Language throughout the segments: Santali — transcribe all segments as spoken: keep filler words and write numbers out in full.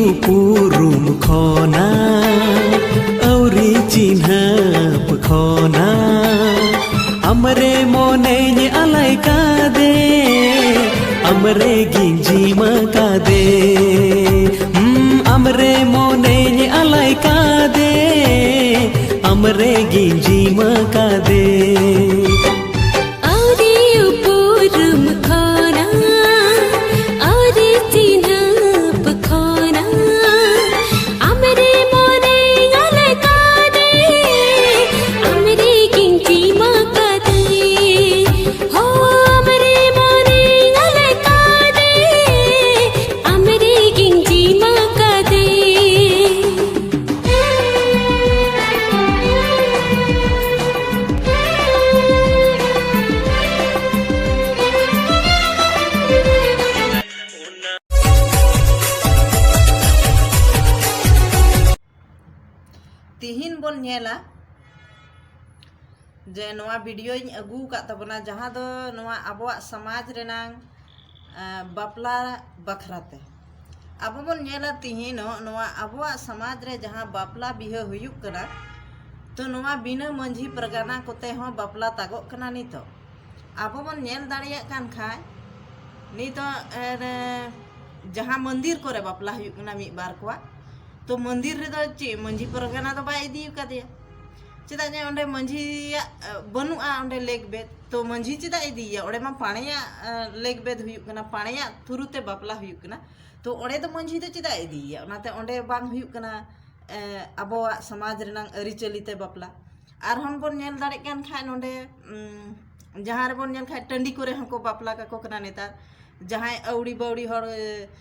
ᱩᱯᱩᱨᱩᱢ ᱠᱷᱚᱱᱟ ᱟᱹᱣᱨᱤ ᱪᱤᱱᱦᱟᱹᱯ ᱠᱷᱚᱱᱟ ᱟᱢᱨᱮ ᱢᱚᱱᱮᱧ ᱟᱞᱟᱭ ᱠᱟᱫᱮ ᱟᱢᱨᱮ ᱜᱤᱧ ᱡᱤᱢᱟᱹ ᱠᱟᱫᱮ ᱦᱩᱸ, ᱟᱢᱨᱮ ᱢᱚᱱᱮᱧ ᱟᱞᱟᱭ ᱠᱟᱫᱮ ᱟᱢᱨᱮ ᱜᱤᱧ ᱡᱤᱢᱟᱹ ᱠᱟᱫᱮ ᱟᱹᱣᱨᱤ ᱩᱯᱩᱨᱩᱢ ᱠᱷᱚᱱᱟ ᱟᱹᱣᱨᱤ ᱪᱤᱱᱦᱟᱹᱯ ᱠᱷᱚᱱᱟ ᱟᱢᱨᱮ ᱢᱚᱱᱮ ᱧᱟᱞ ᱠᱟᱫᱮ ᱟᱢᱨᱮ ᱜᱤᱧ ᱡᱤᱢᱟᱹ ᱠᱟᱫᱮ ᱦᱳ ᱟᱢᱨᱮ ᱢᱚᱱᱮ ᱧᱟᱞ ᱠᱟᱫᱮ ᱟᱢᱨᱮ ᱜᱤᱧ ᱡᱤᱢᱟᱹ ᱠᱟᱫᱮ ᱛᱤᱦᱤᱧ ᱵᱚᱱ ᱧᱮᱞᱟ ᱡᱮ ᱱᱚᱣᱟ ᱵᱷᱤᱰᱤᱭᱳᱧ ᱟᱹᱜᱩ ᱟᱠᱟᱫ ᱛᱟᱵᱚᱱᱟ, ᱡᱟᱦᱟᱸ ᱫᱚ ᱱᱚᱣᱟ ᱟᱵᱚᱣᱟᱜ ᱥᱚᱢᱟᱡᱽ ᱨᱮᱱᱟᱝ, ᱮ, ᱵᱟᱯᱞᱟ ᱵᱟᱠᱷᱨᱟ ᱛᱮ᱾ ᱟᱵᱚ ᱵᱚᱱ ᱧᱮᱞᱟ ᱛᱤᱦᱤᱧᱚᱜ ᱱᱚᱣᱟ ᱟᱵᱚᱣᱟᱜ ᱥᱚᱢᱟᱡᱽ ᱨᱮ ᱡᱟᱦᱟᱸ ᱵᱟᱯᱞᱟ ᱵᱤᱦᱟᱹ ᱦᱩᱭᱩᱜ ᱠᱟᱱᱟ, ᱛᱚ ᱱᱚᱣᱟ ᱵᱤᱱᱟᱹ ᱢᱟᱹᱡᱷᱤ ᱯᱟᱨᱜᱟᱱᱟ ᱠᱚᱛᱮ ᱦᱚᱸ ᱵᱟᱯᱞᱟ ᱛᱟᱜᱚᱜ ᱠᱟᱱᱟ᱾ ᱱᱤᱛᱚᱜ ᱟᱵᱚ ᱵᱚᱱ ᱧᱮᱞ ᱫᱟᱲᱮᱭᱟᱜ ᱠᱟᱱ ᱠᱷᱟᱡ, ᱱᱤᱛᱚᱜ, ᱮ, ᱡᱟᱦᱟᱸ ᱢᱚᱱᱫᱤᱨ ᱠᱚᱨᱮ ᱵᱟᱯᱞᱟ ᱦᱩᱭᱩᱜ ᱠᱟᱱᱟ ᱢᱤᱫ ᱵᱟᱨ ᱠᱚᱣᱟᱜ, ᱛᱚ ᱢᱚᱱᱫᱤᱨ ᱨᱮᱫᱚ ᱪᱮᱫ ᱢᱟᱹᱡᱷᱤ ᱯᱟᱨᱜᱟᱱᱟ ᱫᱚ ᱵᱟᱭ ᱤᱫᱤ ᱟᱠᱟᱫᱮᱭᱟ? ᱪᱮᱫᱟᱜ ᱡᱮ ᱚᱸᱰᱮ ᱢᱟᱹᱡᱷᱤᱭᱟᱜ, ᱮ, ᱵᱟᱹᱱᱩᱜᱼᱟ ᱚᱸᱰᱮ ᱞᱮᱠ ᱵᱮᱫ, ᱛᱚ ᱢᱟᱹᱡᱷᱤ ᱪᱮᱫᱟᱜ ᱤᱫᱤᱭᱮᱭᱟ? ᱚᱸᱰᱮ ᱢᱟ ᱯᱟᱬᱮᱭᱟᱜ, ᱮ, ᱞᱮᱠ ᱵᱮᱫ ᱦᱩᱭᱩᱜ ᱠᱟᱱᱟ, ᱯᱟᱬᱮᱭᱟᱜ ᱛᱷᱩᱨᱩ ᱛᱮ ᱵᱟᱯᱞᱟ ᱦᱩᱭᱩᱜ ᱠᱟᱱᱟ, ᱛᱚ ᱚᱸᱰᱮ ᱫᱚ ᱢᱟᱹᱡᱷᱤ ᱫᱚ ᱪᱮᱫᱟᱜ ᱤᱫᱤᱭᱮᱭᱟ? ᱚᱱᱟᱛᱮ ᱚᱸᱰᱮ ᱵᱟᱝ ᱦᱩᱭᱩᱜ ᱠᱟᱱᱟ, ᱮ, ᱟᱵᱚᱣᱟᱜ ᱥᱚᱢᱟᱡᱽ ᱨᱮᱱᱟᱝ ᱟᱹᱨᱤᱪᱟᱹᱞᱤ ᱛᱮ ᱵᱟᱯᱞᱟ᱾ ᱟᱨᱦᱚᱸ ᱵᱚᱱ ᱧᱮᱞ ᱫᱟᱲᱮᱜ ᱠᱟᱱ ᱠᱷᱟᱡ ᱱᱚᱰᱮ, ᱩᱢ, ᱡᱟᱦᱟᱸ ᱨᱮᱵᱚᱱ ᱧᱮᱞ ᱠᱷᱟᱡ ᱴᱟᱺᱰᱤ ᱠᱚᱨᱮ ᱦᱚᱸᱠᱚ ᱵᱟᱯᱞᱟ ᱠᱟᱠᱚ ᱠᱟᱱᱟ ᱱᱮᱛᱟᱨ᱾ ᱡᱟᱦᱟᱸᱭ ᱟᱹᱣᱲᱤ ᱵᱟᱹᱣᱲᱤ ᱦᱚᱲ, ᱮ,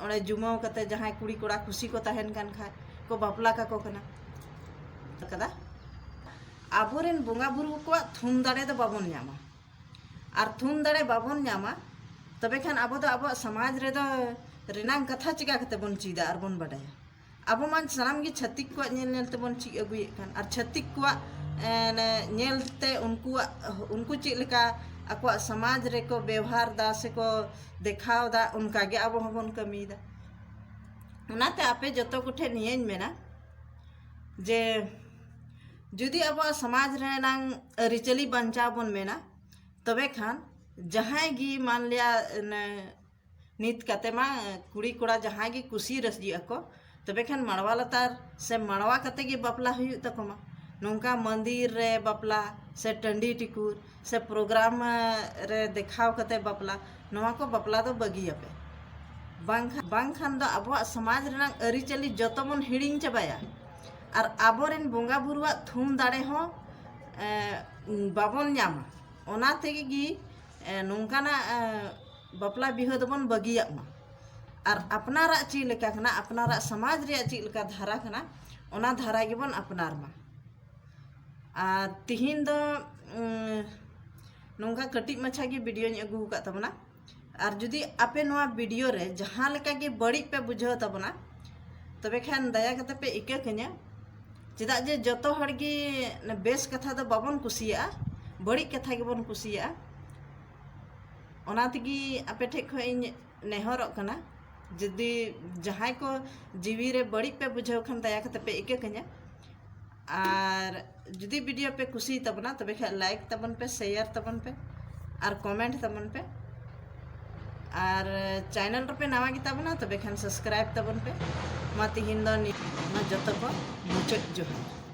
ᱚᱸᱰᱮ ᱡᱩᱢᱟᱹᱣ ᱠᱟᱛᱮ ᱡᱟᱦᱟᱸᱭ ᱠᱩᱲᱤ ᱠᱚᱲᱟ ᱠᱩᱥᱤ ᱠᱚ ᱛᱟᱦᱮᱱ ᱠᱟᱱ ᱠᱷᱟᱡ ᱠᱚ ᱵᱟᱯᱞᱟ ᱠᱟᱠᱚ ᱠᱟᱱᱟ᱾ ᱠᱟᱫᱟ᱾ ᱟᱵᱚᱨᱮᱱ ᱵᱚᱸᱜᱟ ᱵᱩᱨᱩ ᱠᱚᱣᱟᱜ ᱛᱷᱩᱢ ᱫᱟᱲᱮ ᱫᱚ ᱵᱟᱵᱚᱱ ᱧᱟᱢᱟ᱾ ᱟᱨ ᱛᱷᱩᱢ ᱫᱟᱲᱮ ᱵᱟᱵᱚᱱ ᱧᱟᱢᱟ, ᱛᱚᱵᱮ ᱠᱷᱟᱱ ᱟᱵᱚ ᱫᱚ ᱟᱵᱚᱣᱟᱜ ᱥᱚᱢᱟᱡᱽ ᱨᱮᱫᱚ ᱨᱮᱱᱟᱝ ᱠᱟᱛᱷᱟ ᱪᱤᱠᱟ ᱠᱟᱛᱮ ᱵᱚᱱ ᱪᱮᱫᱟ ᱟᱨ ᱵᱚᱱ ᱵᱟᱰᱟᱭᱟ? ᱟᱵᱚ ᱢᱟ ᱥᱟᱱᱟᱢ ᱜᱮ ᱪᱷᱟᱹᱛᱤᱠ ᱠᱚᱣᱟᱜ ᱧᱮᱞ ᱧᱮᱞ ᱛᱮᱵᱚᱱ ᱪᱮᱫ ᱟᱹᱜᱩᱭᱮᱫ ᱠᱟᱱ, ᱟᱨ ᱪᱷᱟᱹᱛᱤᱠ ᱠᱚᱣᱟᱜ, ᱮ, ᱧᱮᱞ ᱛᱮ ᱩᱱᱠᱩᱣᱟᱜ, ᱩᱱᱠᱩ ᱪᱮᱫ ᱞᱮᱠᱟ ᱟᱠᱚᱣᱟᱜ ᱥᱚᱢᱟᱡᱽ ᱨᱮᱠᱚ ᱵᱮᱣᱦᱟᱨ ᱫᱟ ᱥᱮᱠᱚ ᱫᱮᱠᱷᱟᱣ ᱫᱟ, ᱚᱱᱠᱟ ᱜᱮ ᱟᱵᱚ ᱦᱚᱸᱵᱚᱱ ᱠᱟᱹᱢᱤᱭᱮᱫᱟ᱾ ᱚᱱᱟᱛᱮ ᱟᱯᱮ ᱡᱚᱛᱚ ᱠᱚᱴᱷᱮᱱ ᱱᱤᱭᱟᱹᱧ ᱢᱮᱱᱟ ᱡᱮ ᱡᱩᱫᱤ ᱟᱵᱚᱣᱟᱜ ᱥᱚᱢᱟᱡᱽ ᱨᱮᱱᱟᱝ ᱟᱹᱨᱤᱪᱟᱹᱞᱤ ᱵᱟᱧᱪᱟᱣ ᱵᱚᱱ ᱢᱮᱱᱟ, ᱛᱚᱵᱮ ᱠᱷᱟᱱ ᱡᱟᱦᱟᱸᱭ ᱜᱮ ᱢᱟᱱᱞᱤᱭᱟ ᱱᱤᱛ ᱠᱟᱛᱮ ᱢᱟ ᱠᱩᱲᱤ ᱠᱚᱲᱟ ᱡᱟᱦᱟᱸᱭ ᱜᱮ ᱠᱩᱥᱤ ᱨᱟᱹᱡᱤᱜ ᱟᱠᱚ, ᱛᱚᱵᱮ ᱠᱷᱟᱱ ᱢᱟᱲᱣᱟ ᱞᱟᱛᱟᱨ ᱥᱮ ᱢᱟᱲᱣᱟ ᱠᱟᱛᱮ ᱜᱮ ᱵᱟᱯᱞᱟ ᱦᱩᱭᱩᱜ ᱛᱟᱠᱚ ᱢᱟ᱾ ᱱᱚᱝᱠᱟ ᱢᱚᱱᱫᱤᱨ ᱨᱮ ᱵᱟᱯᱞᱟ ᱥᱮ ᱴᱟᱺᱰᱤ ᱴᱤᱠᱩᱨ ᱥᱮ ᱯᱨᱳᱜᱨᱟᱢ ᱨᱮ ᱫᱮᱠᱷᱟᱣ ᱠᱟᱛᱮ ᱵᱟᱯᱞᱟ, ᱱᱚᱣᱟ ᱠᱚ ᱵᱟᱯᱞᱟ ᱫᱚ ᱵᱟᱹᱜᱤᱭᱟᱯᱮ᱾ ᱵᱟᱝᱠᱷᱟᱱ ᱵᱟᱝᱠᱷᱟᱱ ᱫᱚ ᱟᱵᱚᱣᱟᱜ ᱥᱚᱢᱟᱡᱽ ᱨᱮᱱᱟᱜ ᱟᱹᱨᱤᱪᱟᱹᱞᱤ ᱡᱚᱛᱚ ᱵᱚᱱ ᱦᱤᱲᱤᱧ ᱪᱟᱵᱟᱭᱟ ᱟᱨ ᱟᱵᱚᱨᱮᱱ ᱵᱚᱸᱜᱟ ᱵᱩᱨᱩᱣᱟᱜ ᱛᱷᱩᱢ ᱫᱟᱲᱮ ᱦᱚᱸ ᱵᱟᱵᱚᱱ ᱧᱟᱢᱟ᱾ ᱚᱱᱟ ᱛᱮᱜᱮ ᱱᱚᱝᱠᱟᱱᱟᱜ ᱵᱟᱯᱞᱟ ᱵᱤᱦᱟᱹ ᱫᱚᱵᱚᱱ ᱵᱟᱹᱜᱤᱭᱟᱜ ᱢᱟ᱾ ᱟᱨ ᱟᱯᱱᱟᱨᱟᱜ ᱪᱮᱫ ᱞᱮᱠᱟ ᱠᱟᱱᱟ, ᱟᱯᱱᱟᱨᱟᱜ ᱥᱚᱢᱟᱡᱽ ᱨᱮᱭᱟᱜ ᱪᱮᱫ ᱞᱮᱠᱟ ᱫᱷᱟᱨᱟ ᱠᱟᱱᱟ, ᱚᱱᱟ ᱫᱷᱟᱨᱟ ᱜᱮᱵᱚᱱ ᱟᱯᱱᱟᱨ ᱢᱟ᱾ ᱟᱨ ᱛᱤᱦᱤᱧ ᱫᱚ ᱱᱚᱝᱠᱟ ᱠᱟᱹᱴᱤᱡ ᱢᱟᱪᱷᱟ ᱜᱮ ᱵᱷᱤᱰᱤᱭᱳᱧ ᱟᱹᱜᱩ ᱟᱠᱟᱫ ᱛᱟᱵᱚᱱᱟ᱾ ᱟᱨ ᱡᱩᱫᱤ ᱟᱯᱮ ᱱᱚᱣᱟ ᱵᱷᱤᱰᱤᱭᱳ ᱨᱮ ᱡᱟᱦᱟᱸ ᱞᱮᱠᱟ ᱜᱮ ᱵᱟᱹᱲᱤᱡ ᱯᱮ ᱵᱩᱡᱷᱟᱹᱣ ᱛᱟᱵᱚᱱᱟ, ᱛᱚᱵᱮ ᱠᱷᱟᱱ ᱫᱟᱭᱟ ᱠᱟᱛᱮ ᱯᱮ ᱤᱠᱟᱹ ᱠᱟᱹᱧᱟ᱾ ᱪᱮᱫᱟᱜ ᱡᱮ ᱡᱚᱛᱚ ᱦᱚᱲ ᱜᱮ ᱵᱮᱥ ᱠᱟᱛᱷᱟ ᱫᱚ ᱵᱟᱵᱚᱱ ᱠᱩᱥᱤᱭᱟᱜᱼᱟ, ᱵᱟᱹᱲᱤᱡ ᱠᱟᱛᱷᱟ ᱜᱮᱵᱚᱱ ᱠᱩᱥᱤᱭᱟᱜᱼᱟ᱾ ᱚᱱᱟ ᱛᱮᱜᱮ ᱟᱯᱮ ᱴᱷᱮᱡ ᱠᱷᱚᱡ ᱤᱧ ᱱᱮᱦᱚᱨᱚᱜ ᱠᱟᱱᱟ, ᱡᱩᱫᱤ ᱡᱟᱦᱟᱸᱭ ᱠᱚ ᱡᱤᱣᱤ ᱨᱮ ᱵᱟᱹᱲᱤᱡ ᱯᱮ ᱵᱩᱡᱷᱟᱹᱣ ᱠᱷᱟᱱ ᱫᱟᱭᱟ ᱠᱟᱛᱮ ᱯᱮ ᱤᱠᱟᱹ ᱠᱟᱹᱧᱟ᱾ ᱟᱨ ᱡᱩᱫᱤ ᱵᱷᱤᱰᱤᱭᱳ ᱯᱮ ᱠᱩᱥᱤᱭ ᱛᱟᱵᱚᱱᱟ, ᱛᱚᱵᱮ ᱠᱷᱟᱱ ᱞᱟᱭᱤᱠ ᱛᱟᱵᱚᱱ ᱯᱮ, ᱥᱮᱭᱟᱨ ᱛᱟᱵᱚᱱ ᱯᱮ ᱟᱨ ᱠᱚᱢᱮᱱᱴ ᱛᱟᱵᱚᱱ ᱯᱮ᱾ ᱟᱨ ᱪᱮᱱᱮᱞ ᱨᱮᱯᱮ ᱱᱟᱣᱟ ᱜᱮ ᱛᱟᱵᱚᱱᱟ, ᱛᱚᱵᱮ ᱠᱷᱟᱱ ᱥᱟᱵᱥᱠᱨᱟᱭᱤᱵ ᱛᱟᱵᱚᱱ ᱯᱮ᱾ ᱢᱟ ᱛᱤᱦᱤᱧ ᱫᱚ ᱱᱤ-, ᱢᱟ ᱡᱚᱛᱚ ᱠᱚ ᱢᱩᱪᱟᱹᱫ ᱡᱚᱦᱟᱨ᱾